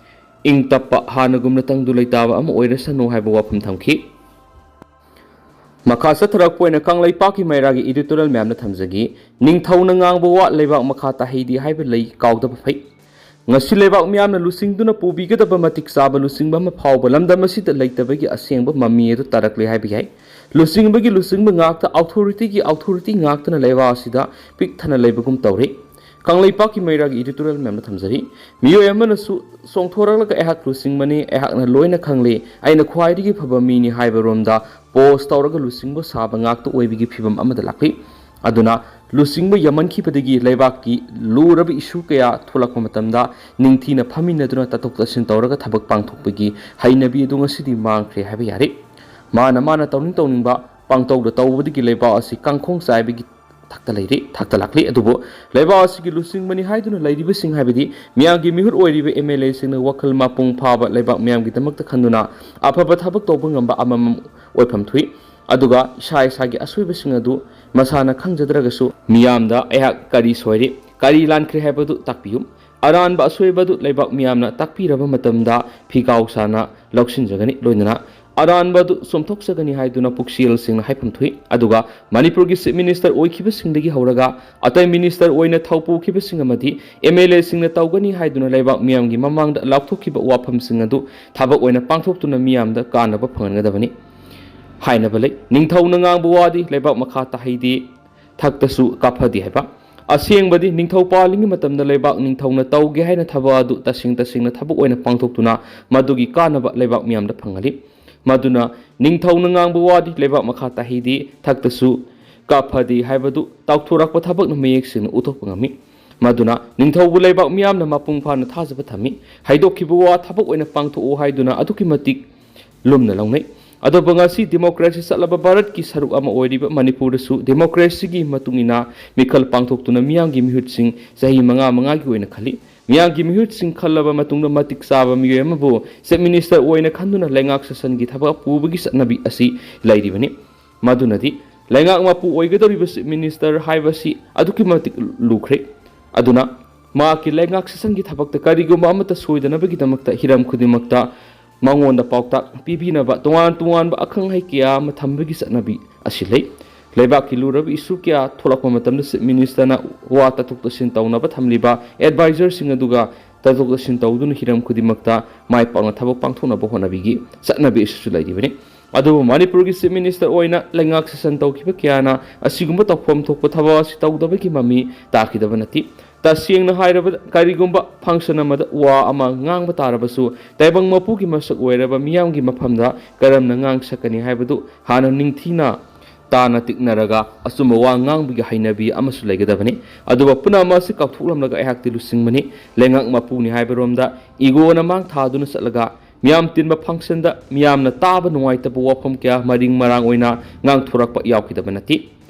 ꯏꯪ ꯇꯞꯄ, ꯍꯥꯟꯅꯒꯨꯝꯅ ꯇꯪꯗꯨ ꯂꯩꯇꯥꯕ ꯑꯃ ꯑꯣꯏꯔꯁꯅꯨ ꯍꯥꯏꯕ ꯋꯥꯐꯝ ꯊꯝꯈꯤ꯫ ꯃꯈꯥ ꯆꯠꯊꯔꯛꯄ ꯑꯣꯏꯅ ꯀꯪꯂꯩꯄꯥꯛꯀꯤ ꯃꯩꯔꯥꯒꯤ editorial ꯃꯌꯥꯝꯅ ꯊꯝꯖꯒꯦ꯫ ꯅꯤꯡꯊꯧꯅ ꯉꯥꯡꯕ ꯋꯥ ꯂꯩꯕꯥꯛ ꯃꯈꯥ ꯇꯥꯍꯩꯗꯦ ꯍꯥꯏꯕ ꯂꯩ ꯀꯥꯎꯗꯕ ꯐꯩ꯫ ꯉꯁꯤ ꯂꯩꯕꯥꯛ ꯃꯤꯌꯥꯝꯅ ꯂꯨꯆꯤꯡꯗꯨꯅ ꯄꯨꯕꯤꯒꯗꯕ ꯃꯇꯤꯛ ꯆꯥꯕ ꯂꯨꯆꯤꯡꯕ ꯑꯃ ꯐꯥꯎꯕ ꯂꯝꯗꯝ ꯑꯁꯤꯗ ꯂꯩꯇꯕꯒꯤ ꯑꯁꯦꯡꯕ ꯃꯃꯤ ꯑꯗꯨ ꯇꯥꯔꯛꯂꯦ ꯍꯥꯏꯕ ꯌꯥꯏ꯫ ꯂꯨꯆꯤꯡꯕꯒꯤ ꯂꯨꯆꯤꯡꯕ ꯉꯥꯛꯇ, authority ꯒꯤ authority ꯉꯥꯛꯇꯅ ꯂꯩꯕꯥꯛ ꯑꯁꯤꯗ ꯄꯤꯛ ꯊꯟꯅ ꯂꯩꯕꯒꯨꯝ ꯇꯧꯔꯤ꯫ ꯀꯪꯂꯩꯄꯥꯛꯀꯤ ꯃꯩꯔꯥꯒꯤ editorial ꯃꯌꯥꯝꯅ ꯊꯝꯖꯔꯤ꯫ ꯃꯤꯑꯣꯏ ꯑꯃꯅꯁꯨ ꯆꯣꯡꯊꯣꯔꯛꯂꯒ ꯑꯩꯍꯥꯛ ꯂꯨꯆꯤꯡꯕꯅꯤ, ꯑꯩꯍꯥꯛꯅ ꯂꯣꯏꯅ ꯈꯪꯂꯤ, ꯑꯩꯅ ꯈ꯭ꯋꯥꯏꯗꯒꯤ ꯐꯕ ꯃꯤꯅꯤ ꯍꯥꯏꯕ ꯔꯣꯝꯗ pose ꯇꯧꯔꯒ ꯂꯨꯆꯤꯡꯕ ꯁꯥꯕ ꯉꯥꯛꯇ ꯑꯣꯏꯕꯒꯤ ꯐꯤꯕꯝ ꯑꯃꯗ ꯂꯥꯛꯂꯤ꯫ ꯑꯗꯨꯅ ꯂꯨꯆꯤꯡꯕ ꯌꯥꯝꯃꯟꯈꯤꯕꯗꯒꯤ ꯂꯩꯕꯥꯛꯀꯤ ꯂꯨꯔꯕ issue ꯀꯌꯥ ꯊꯣꯛꯂꯛꯄ ꯃꯇꯝꯗ ꯅꯤꯡꯊꯤꯅ ꯐꯝꯃꯤꯟꯅꯗꯨꯅ ꯇꯥꯊꯣꯛ ꯇꯥꯁꯤꯟ ꯇꯧꯔꯒ ꯊꯕꯛ ꯄꯥꯡꯊꯣꯛꯄꯒꯤ ꯍꯩꯅꯕꯤ ꯑꯗꯨ ꯉꯁꯤꯗꯤ ꯃꯥꯡꯈ꯭ꯔꯦ ꯍꯥꯏꯕ ꯌꯥꯔꯦ꯫ ꯃꯥꯅ ꯃꯥꯅ ꯇꯧꯅꯤꯡ ꯇꯧꯅꯤꯡꯕ ꯄꯥꯡꯇꯧꯗ ꯇꯧꯕꯗꯒꯤ ꯂꯩꯕꯥꯛ ꯑꯁꯤ ꯀꯥꯡꯈꯣꯡ ꯆꯥꯏꯕꯒꯤ ꯊꯥꯛꯇ ꯂꯩꯔꯤ, ꯊꯥꯛꯇ ꯂꯥꯛꯂꯤ꯫ ꯑꯗꯨꯕꯨ ꯂꯩꯕꯥꯛ ꯑꯁꯤꯒꯤ ꯂꯨꯆꯤꯡꯕꯅꯤ ꯍꯥꯏꯗꯨꯅ ꯂꯩꯔꯤꯕꯁꯤꯡ, ꯍꯥꯏꯕꯗꯤ ꯃꯤꯌꯥꯝꯒꯤ ꯃꯤꯍꯨꯠ ꯑꯣꯏꯔꯤꯕ MLA ꯁꯤꯡꯅ ꯋꯥꯈꯜ ꯃꯄꯨꯡ ꯐꯥꯕ ꯂꯩꯕꯥꯛ ꯃꯤꯌꯥꯝꯒꯤꯗꯃꯛꯇ ꯈꯟꯗꯨꯅ ꯑꯐꯕ ꯊꯕꯛ ꯇꯧꯕ ꯉꯝꯕ ꯑꯃꯃꯝ ꯑꯣꯏꯐꯝ ꯊꯣꯛꯏ꯫ ꯑꯗꯨꯒ ꯏꯁꯥ ꯏꯁꯥꯒꯤ ꯑꯁꯣꯏꯕꯁꯤꯡ ꯑꯗꯨ ꯃꯁꯥꯅ ꯈꯪꯖꯗ꯭ꯔꯒꯁꯨ ꯃꯤꯌꯥꯝꯗ ꯑꯩꯍꯥꯛ ꯀꯔꯤ ꯁꯣꯏꯔꯤ, ꯀꯔꯤ ꯂꯥꯟꯈ꯭ꯔꯦ ꯍꯥꯏꯕꯗꯨ ꯇꯥꯛꯄꯤꯌꯨ꯫ ꯑꯔꯥꯟꯕ ꯑꯁꯣꯏꯕ ꯑꯗꯨ ꯂꯩꯕꯥꯛ ꯃꯤꯌꯥꯝꯅ ꯇꯥꯛꯄꯤꯔꯕ ꯃꯇꯝꯗ ꯐꯤꯒꯥꯎ ꯁꯥꯅ ꯂꯧꯁꯤꯟꯖꯒꯅꯤ꯫ ꯂꯣꯏꯅꯅ ꯑꯔꯥꯟꯕ ꯑꯗꯨ ꯆꯨꯝꯊꯣꯛꯆꯒꯅꯤ ꯍꯥꯏꯗꯨꯅ ꯄꯨꯛꯆꯦꯜꯁꯤꯡꯅ ꯍꯥꯏꯐꯝ ꯊꯣꯛꯏ꯫ ꯑꯗꯨꯒ ꯃꯅꯤꯄꯨꯔꯒꯤ Chief Minister ꯑꯣꯏꯈꯤꯕꯁꯤꯡꯗꯒꯤ ꯍꯧꯔꯒ ꯑꯇꯩ Minister ꯑꯣꯏꯅ ꯊꯧ ꯄꯨꯈꯤꯕꯁꯤꯡ ꯑꯃꯗꯤ MLAꯁꯤꯡꯅ ꯇꯧꯒꯅꯤ ꯍꯥꯏꯗꯨꯅ ꯂꯩꯕꯥꯛ ꯃꯤꯌꯥꯝꯒꯤ ꯃꯃꯥꯡꯗ ꯂꯥꯎꯊꯣꯛꯈꯤꯕ ꯋꯥꯐꯝꯁꯤꯡ ꯑꯗꯨ ꯊꯕꯛ ꯑꯣꯏꯅ ꯄꯥꯡꯊꯣꯛꯇꯨꯅ ꯃꯤꯌꯥꯝꯗ ꯀꯥꯟꯅꯕ ꯐꯪꯍꯟꯒꯗꯕꯅꯤ꯫ ꯍꯥꯏꯅꯕ ꯂꯩ, "ꯅꯤꯡꯊꯧꯅ ꯉꯥꯡꯕ ꯋꯥꯗꯤ ꯂꯩꯕꯥꯛ ꯃꯈꯥ ꯇꯥꯍꯩꯗꯦ, ꯊꯛꯇꯁꯨ ꯀꯥꯞꯐꯗꯦ" ꯍꯥꯏꯕ꯫ ꯑꯁꯦꯡꯕꯗꯤ ꯅꯤꯡꯊꯧ ꯄꯥꯜꯂꯤꯉꯩ ꯃꯇꯝꯗ ꯂꯩꯕꯥꯛ ꯅꯤꯡꯊꯧꯅ ꯇꯧꯒꯦ ꯍꯥꯏꯅ ꯊꯕꯛ ꯑꯗꯨ ꯇꯁꯦꯡ ꯇꯁꯦꯡꯅ ꯊꯕꯛ ꯑꯣꯏꯅ ꯄꯥꯡꯊꯣꯛꯇꯨꯅ ꯃꯗꯨꯒꯤ ꯀꯥꯟꯅꯕ ꯂꯩꯕꯥꯛ ꯃꯤꯌꯥꯝꯗ ꯐꯪꯍꯜꯂꯤ꯫ ꯃꯗꯨꯅ ꯅꯤꯡꯊꯧꯅ ꯉꯥꯡꯕ ꯋꯥꯗꯤ ꯂꯩꯕꯥꯛ ꯃꯈꯥ ꯇꯥꯍꯩꯗꯦ, ꯊꯛꯇꯁꯨ ꯀꯥꯞꯐꯗꯦ ꯍꯥꯏꯕꯗꯨ ꯇꯥꯎꯊꯣꯔꯛꯄ ꯊꯕꯛꯅ ꯃꯌꯦꯛ ꯁꯦꯡꯅ ꯎꯠꯊꯣꯛꯄ ꯉꯝꯃꯤ꯫ ꯃꯗꯨꯅ ꯅꯤꯡꯊꯧꯕꯨ ꯂꯩꯕꯥꯛ ꯃꯤꯌꯥꯝꯅ ꯃꯄꯨꯡ ꯐꯥꯅ ꯊꯥꯖꯕ ꯊꯝꯃꯤ꯫ ꯍꯥꯏꯗꯣꯛꯈꯤꯕ ꯋꯥ ꯊꯕꯛ ꯑꯣꯏꯅ ꯄꯥꯡꯊꯣꯛꯑꯣ ꯍꯥꯏꯗꯨꯅ ꯑꯗꯨꯛꯀꯤ ꯃꯇꯤꯛ ꯂꯨꯝꯅ ꯂꯧꯅꯩ꯫ ꯑꯗꯨꯕꯨ ꯉꯁꯤ democracy ꯆꯠꯂꯕ ꯚꯥꯔꯠꯀꯤ ꯁꯔꯨꯛ ꯑꯃ ꯑꯣꯏꯔꯤꯕ ꯃꯅꯤꯄꯨꯔꯗꯁꯨ democracyꯒꯤ ꯃꯇꯨꯡ ꯏꯟꯅ ꯃꯤꯈꯜ ꯄꯥꯡꯊꯣꯛꯇꯨꯅ ꯃꯤꯌꯥꯝꯒꯤ ꯃꯤꯍꯨꯠꯁꯤꯡ ꯆꯍꯤ ꯃꯉꯥ ꯃꯉꯥꯒꯤ ꯑꯣꯏꯅ ꯈꯜꯂꯤ꯫ ꯃꯤꯌꯥꯝꯒꯤ ꯃꯤꯍꯨꯠꯁꯤꯡ ꯈꯜꯂꯕ ꯃꯇꯨꯡꯗ ꯃꯇꯤꯛ ꯆꯥꯕ ꯃꯤꯑꯣꯏ ꯑꯃꯕꯨ Chief Minister ꯑꯣꯏꯅ ꯈꯟꯗꯨꯅ ꯂꯩꯉꯥꯛ ꯁꯥꯁꯟꯒꯤ ꯊꯕꯛ ꯄꯨꯕꯒꯤ ꯆꯠꯅꯕꯤ ꯑꯁꯤ ꯂꯩꯔꯤꯕꯅꯤ꯫ ꯃꯗꯨꯅꯗꯤ ꯂꯩꯉꯥꯛ ꯃꯄꯨ ꯑꯣꯏꯒꯗꯧꯔꯤꯕ Chief Minister ꯍꯥꯏꯕꯁꯤ ꯑꯗꯨꯛꯀꯤ ꯃꯇꯤꯛ ꯂꯨꯈ꯭ꯔꯦ꯫ ꯑꯗꯨꯅ ꯃꯍꯥꯛꯀꯤ ꯂꯩꯉꯥꯛ ꯁꯥꯁꯟꯒꯤ ꯊꯕꯛꯇ ꯀꯔꯤꯒꯨꯝꯕ ꯑꯃꯠꯇ ꯁꯣꯏꯗꯅꯕꯒꯤꯗꯃꯛꯇ ꯍꯤꯔꯝ ꯈꯨꯗꯤꯡꯃꯛꯇ ꯃꯉꯣꯟꯗ ꯄꯥꯎꯇꯥꯛ ꯄꯤꯕꯤꯅꯕ ꯇꯣꯉꯥꯟ ꯇꯣꯉꯥꯟꯕ ꯑꯈꯪ ꯑꯍꯩ ꯀꯌꯥ ꯑꯃ ꯊꯝꯕꯒꯤ ꯆꯠꯅꯕꯤ ꯑꯁꯤ ꯂꯩ꯫ ꯂꯩꯕꯥꯛꯀꯤ ꯂꯨꯔꯕ issue ꯀꯌꯥ ꯊꯣꯛꯂꯛꯄ ꯃꯇꯝꯗ Chief Ministerꯅ ꯋꯥ ꯇꯥꯊꯣꯛ ꯇꯥꯁꯤꯟ ꯇꯧꯅꯕ ꯊꯝꯂꯤꯕ advisorꯁꯤꯡ ꯑꯗꯨꯒ ꯇꯥꯊꯣꯛ ꯇꯥꯁꯤꯟ ꯇꯧꯗꯨꯅ ꯍꯤꯔꯝ ꯈꯨꯗꯤꯡꯃꯛꯇ ꯃꯥꯏ ꯄꯥꯛꯅ ꯊꯕꯛ ꯄꯥꯡꯊꯣꯛꯅꯕ ꯍꯣꯠꯅꯕꯤꯒꯤ ꯆꯠꯅꯕꯤ ꯑꯁꯤꯁꯨ ꯂꯩꯔꯤꯕꯅꯤ꯫ ꯑꯗꯨꯕꯨ ꯃꯅꯤꯄꯨꯔꯒꯤ Chief Minister ꯑꯣꯏꯅ ꯂꯩꯉꯥꯛ ꯁꯥꯁꯟ ꯇꯧꯈꯤꯕ ꯀꯌꯥꯅ ꯑꯁꯤꯒꯨꯝꯕ ꯇꯧꯐꯝ ꯊꯣꯛꯄ ꯊꯕꯛ ꯑꯁꯤ ꯇꯧꯗꯕꯒꯤ ꯃꯃꯤ ꯇꯥꯈꯤꯗꯕ ꯅꯠꯇꯦ꯫ ꯇꯁꯦꯡꯅ ꯍꯥꯏꯔꯕꯗ, ꯀꯔꯤꯒꯨꯝꯕ function ꯑꯃꯗ ꯋꯥ ꯑꯃ ꯉꯥꯡꯕ ꯇꯥꯔꯕꯁꯨ, ꯇꯥꯏꯕꯪ ꯃꯄꯨꯒꯤ ꯃꯁꯛ ꯑꯣꯏꯔꯕ ꯃꯤꯌꯥꯝꯒꯤ ꯃꯐꯝꯗ ꯀꯔꯝꯅ ꯉꯥꯡ ꯁꯛꯀꯅꯤ ꯍꯥꯏꯕꯗꯨ ꯍꯥꯟꯅ ꯅꯤꯡꯊꯤꯅ ꯇꯥꯅ ꯇꯤꯛꯅꯔꯒ ꯑꯆꯨꯝꯕ ꯋꯥ ꯉꯥꯡꯕꯒꯤ ꯍꯩꯅꯕꯤ ꯑꯃꯁꯨ ꯂꯩꯒꯗꯕꯅꯤ꯫ ꯑꯗꯨꯒ ꯄꯨꯝꯅꯃꯛ ꯑꯁꯤ ꯀꯥꯎꯊꯣꯛꯂꯝꯂꯒ ꯑꯩꯍꯥꯛꯇꯤ ꯂꯨꯆꯤꯡꯕꯅꯤ, ꯂꯩꯉꯥꯛ ꯃꯄꯨꯅꯤ ꯍꯥꯏꯕꯔꯣꯝꯗ egoꯅ ꯃꯥꯡ ꯊꯥꯗꯨꯅ ꯆꯠꯂꯒ ꯃꯤꯌꯥꯝ ꯇꯤꯟꯕ functionꯗ ꯃꯤꯌꯥꯝꯅ ꯇꯥꯕ ꯅꯨꯡꯉꯥꯏꯇꯕ ꯋꯥꯐꯝ ꯀꯌꯥ ꯃꯔꯤꯡ ꯃꯔꯥꯡ ꯑꯣꯏꯅ ꯉꯥꯡꯊꯣꯔꯛꯄ ꯌꯥꯎꯈꯤꯗꯕ ꯅꯠꯇꯦ꯫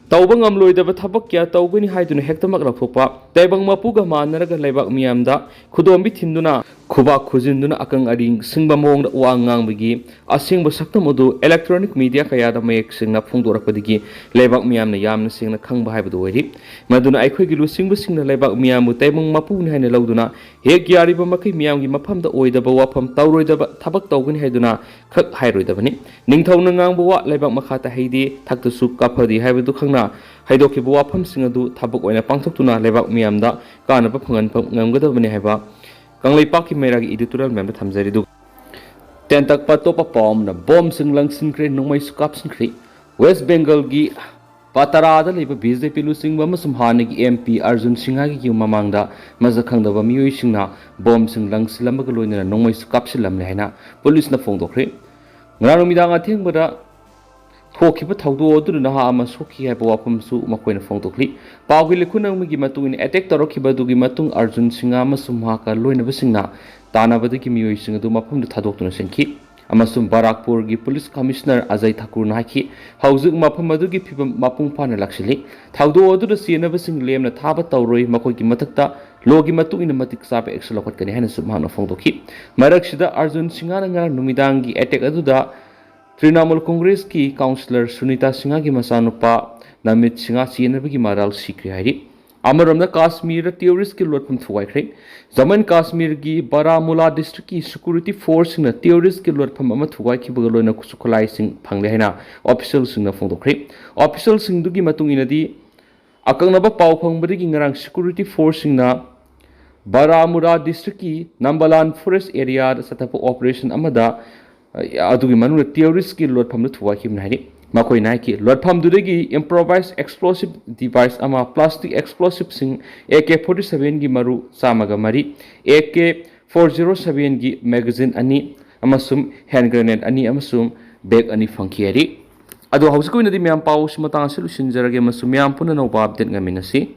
ꯇꯧꯕ ꯉꯝꯂꯣꯏꯗꯕ ꯊꯕꯛ ꯀꯌꯥ ꯇꯧꯒꯅꯤ ꯍꯥꯏꯗꯨꯅ ꯍꯦꯛꯇꯃꯛ ꯂꯥꯎꯊꯣꯛꯄ, ꯇꯥꯏꯕꯪ ꯃꯄꯨꯒ ꯃꯥꯟꯅꯔꯒ ꯂꯩꯕꯥꯛ ꯃꯤꯌꯥꯝꯗ ꯈꯨꯗꯣꯝꯕꯤ ꯊꯤꯟꯗꯨꯅ ꯈꯨꯕꯥꯛ ꯈꯨꯖꯤꯟꯗꯨꯅ ꯑꯀꯪ ꯑꯔꯤꯡ ꯁꯤꯡꯕ ꯃꯑꯣꯡꯗ ꯋꯥ ꯉꯥꯡꯕꯒꯤ ꯑꯁꯦꯡꯕ ꯁꯛꯇꯝ ꯑꯗꯨ electronic media ꯀꯌꯥꯗ ꯃꯌꯦꯛ ꯁꯦꯡꯅ ꯐꯣꯡꯗꯣꯔꯛꯄꯗꯒꯤ ꯂꯩꯕꯥꯛ ꯃꯤꯌꯥꯝꯅ ꯌꯥꯝꯅ ꯁꯦꯡꯅ ꯈꯪꯕ ꯍꯥꯏꯕꯗꯨ ꯑꯣꯏꯔꯤ꯫ ꯃꯗꯨꯅ ꯑꯩꯈꯣꯏꯒꯤ ꯂꯨꯆꯤꯡꯕꯁꯤꯡꯅ ꯂꯩꯕꯥꯛ ꯃꯤꯌꯥꯝꯕꯨ ꯇꯥꯏꯕꯪ ꯃꯄꯨꯅꯤ ꯍꯥꯏꯅ ꯂꯧꯗꯨꯅ ꯍꯦꯛ ꯌꯥꯔꯤꯕ ꯃꯈꯩ ꯃꯤꯌꯥꯝꯒꯤ ꯃꯐꯝꯗ ꯑꯣꯏꯗꯕ ꯋꯥꯐꯝ ꯇꯧꯔꯣꯏꯗꯕ ꯊꯕꯛ ꯇꯧꯒꯅꯤ ꯍꯥꯏꯗꯨꯅ ꯈꯛ ꯍꯥꯏꯔꯣꯏꯗꯕꯅꯤ꯫ ꯅꯤꯡꯊꯧꯅ ꯉꯥꯡꯕ ꯋꯥ ꯂꯩꯕꯥꯛ ꯃꯈꯥ ꯇꯥꯍꯩꯗꯦ, ꯊꯛꯇꯁꯨ ꯀꯥꯐꯗꯦ ꯍꯥꯏꯕꯗꯨ ꯈꯪꯅ ꯍꯥꯏꯗꯣꯛꯈꯤꯕ ꯋꯥꯐꯝꯁꯤꯡ ꯑꯗꯨ ꯊꯕꯛ ꯑꯣꯏꯅ ꯄꯥꯡꯊꯣꯛꯇꯨꯅ ꯂꯩꯕꯥꯛ ꯃꯤꯌꯥꯝꯗ ꯀꯥꯟꯅꯕ ꯐꯪꯍꯟꯕ ꯉꯝꯒꯗꯕꯅꯤ ꯍꯥꯏꯕ ꯀꯪꯂꯩꯄꯥꯛꯀꯤ ꯃꯩꯔꯥꯒꯤ editorial ꯃꯌꯥꯝꯗ ꯊꯝꯖꯔꯤ꯫ ꯑꯗꯨꯒ ꯇꯦꯟꯇꯛꯄ ꯑꯇꯣꯞꯄ ꯄꯥꯎ ꯑꯃꯅ ꯕꯣꯝꯁꯤꯡ ꯂꯪꯁꯤꯟꯈ꯭ꯔꯦ, ꯅꯣꯡꯃꯩꯁꯨ ꯀꯥꯞꯁꯤꯟꯈ꯭ꯔꯦ꯫ ꯋꯦꯁ ꯕꯦꯡꯒꯜꯒꯤ ꯄꯇꯥꯔꯥꯗ ꯂꯩꯕ ꯕꯤ ꯖꯦ ꯄꯤ ꯂꯨꯆꯤꯡꯕ ꯑꯃꯁꯨꯡ ꯍꯥꯟꯅꯒꯤ ꯑꯦꯝ ꯄꯤ ꯑꯔꯖꯨꯟ ꯁꯤꯡꯍꯒꯤ ꯌꯨꯝ ꯃꯃꯥꯡꯗ ꯃꯁꯛ ꯈꯪꯗꯕ ꯃꯤꯑꯣꯏꯁꯤꯡꯅ ꯕꯣꯝꯁꯤꯡ ꯂꯪꯁꯤꯜꯂꯝꯕꯒ ꯂꯣꯏꯅꯅ ꯅꯣꯡꯃꯩꯁꯨ ꯀꯥꯞꯁꯤꯜꯂꯝꯂꯦ ꯍꯥꯏꯅ ꯄꯨꯂꯤꯁꯅ ꯐꯣꯡꯗꯣꯛꯈ꯭ꯔꯦ꯫ ꯉꯔꯥꯡ ꯅꯨꯃꯤꯗꯥꯡ ꯑꯊꯦꯡꯕꯗ ꯊꯣꯛꯈꯤꯕ ꯊꯧꯗꯣꯛ ꯑꯗꯨꯗ ꯅꯍꯥ ꯑꯃ ꯁꯣꯛꯈꯤ ꯍꯥꯏꯕ ꯋꯥꯐꯝꯁꯨ ꯃꯈꯣꯏꯅ ꯐꯣꯡꯗꯣꯛꯂꯤ꯫ ꯄꯥꯎꯒꯤ ꯂꯤꯈꯨꯟ ꯑꯃꯒꯤ ꯃꯇꯨꯡ ꯏꯟꯅ, ꯑꯦꯇꯦꯛ ꯇꯧꯔꯛꯈꯤꯕ ꯑꯗꯨꯒꯤ ꯃꯇꯨꯡ ꯑꯔꯖꯨꯟ ꯁꯤꯡꯍ ꯑꯃꯁꯨꯡ ꯃꯍꯥꯛꯀ ꯂꯣꯏꯅꯕꯁꯤꯡꯅ ꯇꯥꯟꯅꯕꯗꯒꯤ ꯃꯤꯑꯣꯏꯁꯤꯡ ꯑꯗꯨ ꯃꯐꯝꯗꯨ ꯊꯥꯗꯣꯛꯇꯨꯅ ꯆꯦꯟꯈꯤ꯫ ꯑꯃꯁꯨꯡ ꯕꯥꯔꯥꯛꯄꯨꯔꯒꯤ ꯄꯨꯂꯤꯁ ꯀꯃꯤꯁꯅꯔ ꯑꯖꯌ ꯊꯥꯀꯨꯔꯅ ꯍꯥꯏꯈꯤ, ꯍꯧꯖꯤꯛ ꯃꯐꯝ ꯑꯗꯨꯒꯤ ꯐꯤꯕꯝ ꯃꯄꯨꯡ ꯐꯥꯅ ꯂꯥꯛꯁꯤꯜꯂꯤ꯫ ꯊꯧꯗꯣꯛ ꯑꯗꯨꯗ ꯆꯦꯟꯅꯕꯁꯤꯡ ꯂꯦꯝꯅ ꯊꯥꯕ ꯇꯧꯔꯣꯏ, ꯃꯈꯣꯏꯒꯤ ꯃꯊꯛꯇ ꯂꯣꯒꯤ ꯃꯇꯨꯡ ꯏꯟꯅ ꯃꯇꯤꯛ ꯆꯥꯕ ꯑꯦꯛꯁꯟ ꯂꯧꯈꯠꯀꯅꯤ ꯍꯥꯏꯅꯁꯨ ꯃꯍꯥꯛꯅ ꯐꯣꯡꯗꯣꯛꯈꯤ꯫ ꯃꯔꯛꯁꯤꯗ, ꯑꯔꯖꯨꯟ ꯁꯤꯡꯍꯅ ꯉꯔꯥꯡ ꯅꯨꯃꯤꯗꯥꯡꯒꯤ ꯑꯦꯇꯦꯛ ꯑꯗꯨꯗ ꯇ꯭ꯔꯤꯅꯥꯃꯨꯜ ꯀꯣꯡꯒ꯭ꯔꯦꯁꯀꯤ ꯀꯥꯎꯟꯁꯤꯂꯔ ꯁꯨꯅꯤꯇꯥ ꯁꯤꯡꯍꯒꯤ ꯃꯆꯥꯅꯨꯄꯥ ꯅꯃꯤꯠ ꯁꯤꯡꯍ ꯆꯦꯟꯅꯕꯒꯤ ꯃꯔꯥꯜ ꯁꯤꯈ꯭ꯔꯦ ꯍꯥꯏꯔꯤ꯫ ꯑꯃꯔꯣꯝꯗ, ꯀꯥꯁꯃꯤꯔꯗ ꯇꯦꯔꯣꯔꯤꯁꯀꯤ ꯂꯣꯠꯐꯝ ꯊꯨꯒꯥꯏꯈ꯭ꯔꯦ꯫ ꯖꯃꯨ ꯑꯦꯟ ꯀꯥꯁꯃꯤꯔꯒꯤ ꯕꯥꯔꯥꯃꯨꯂꯥ ꯗꯤꯁꯇ꯭ꯔꯤꯛꯀꯤ ꯁꯦꯀ꯭ꯌꯨꯔꯤꯇꯤ ꯐꯣꯔꯁꯁꯤꯡꯅ ꯇꯦꯔꯣꯔꯤꯁꯀꯤ ꯂꯣꯠꯐꯝ ꯑꯃ ꯊꯨꯒꯥꯏꯈꯤꯕꯒ ꯂꯣꯏꯅꯅ ꯈꯨꯠꯁꯨ ꯈꯨꯠꯂꯥꯏꯁꯤꯡ ꯐꯪꯂꯦ ꯍꯥꯏꯅ ꯑꯣꯐꯤꯁꯤꯌꯦꯜꯁꯤꯡꯅ ꯐꯣꯡꯗꯣꯛꯈ꯭ꯔꯦ꯫ ꯑꯣꯐꯤꯁꯤꯌꯦꯜꯁꯤꯡꯗꯨꯒꯤ ꯃꯇꯨꯡ ꯏꯟꯅꯗꯤ, ꯑꯀꯛꯅꯕ ꯄꯥꯎ ꯐꯪꯕꯗꯒꯤ ꯉꯔꯥꯡ ꯁꯦꯀ꯭ꯌꯨꯔꯤꯇꯤ ꯐꯣꯔꯁꯁꯤꯡꯅ ꯕꯥꯔꯥꯃꯨꯂꯥ ꯗꯤꯁꯇ꯭ꯔꯤꯛꯀꯤ ꯅꯝꯕꯂꯥꯟ ꯐꯣꯔꯦꯁ ꯑꯦꯔꯤꯌꯥꯗ ꯆꯠꯊꯕ ꯑꯣꯄꯔꯦꯁꯟ ꯑꯃꯗ, ꯑ, ꯑꯗꯨꯒꯤ ꯃꯅꯨꯡꯗ ꯇꯦꯔꯣꯔꯤꯁꯀꯤ ꯂꯣꯠꯐꯝꯗꯨ ꯊꯨꯒꯥꯏꯈꯤꯕꯅꯤ ꯍꯥꯏꯔꯤ꯫ ꯃꯈꯣꯏꯅ ꯍꯥꯏꯈꯤ, ꯂꯣꯠꯐꯝꯗꯨꯗꯒꯤ ꯏꯝꯄ꯭ꯔꯣꯚꯥꯏꯁ ꯑꯦꯛꯁꯄ꯭ꯂꯣꯁꯤꯞ ꯗꯤꯚꯥꯏꯁ ꯑꯃ, ꯄ꯭ꯂꯥꯁꯇꯤꯛ ꯑꯦꯛꯁꯄ꯭ꯂꯣꯁꯤꯞꯁꯤꯡ, ꯑꯦ ꯀꯦ ꯐꯣꯔꯇꯤ ꯁꯚꯦꯟꯒꯤ ꯃꯔꯨ ꯆꯥꯝꯃꯒ ꯃꯔꯤ, ꯑꯦ ꯀꯦ ꯐꯣꯔ ꯖꯦꯔꯣ ꯁꯚꯦꯟꯒꯤ ꯃꯦꯒꯥꯖꯤꯟ ꯑꯅꯤ ꯑꯃꯁꯨꯡ ꯍꯦꯟ ꯒ꯭ꯔꯦꯅꯦꯗ ꯑꯅꯤ ꯑꯃꯁꯨꯡ ꯕꯦꯒ ꯑꯅꯤ ꯐꯪꯈꯤ ꯍꯥꯏꯔꯤ꯫ ꯑꯗꯣ, ꯍꯧꯖꯤꯛꯀꯤ ꯑꯣꯏꯅꯗꯤ ꯃꯌꯥꯝ ꯄꯥꯎꯁꯤ ꯃꯇꯥꯡ ꯑꯁꯤ ꯂꯣꯏꯁꯤꯟꯖꯔꯒꯦ ꯑꯃꯁꯨꯡ ꯃꯌꯥꯝ ꯄꯨꯟꯅ ꯑꯅꯧꯕ ꯑꯞꯗꯦꯠ ꯉꯥꯏꯃꯤꯟꯅꯁꯤ꯫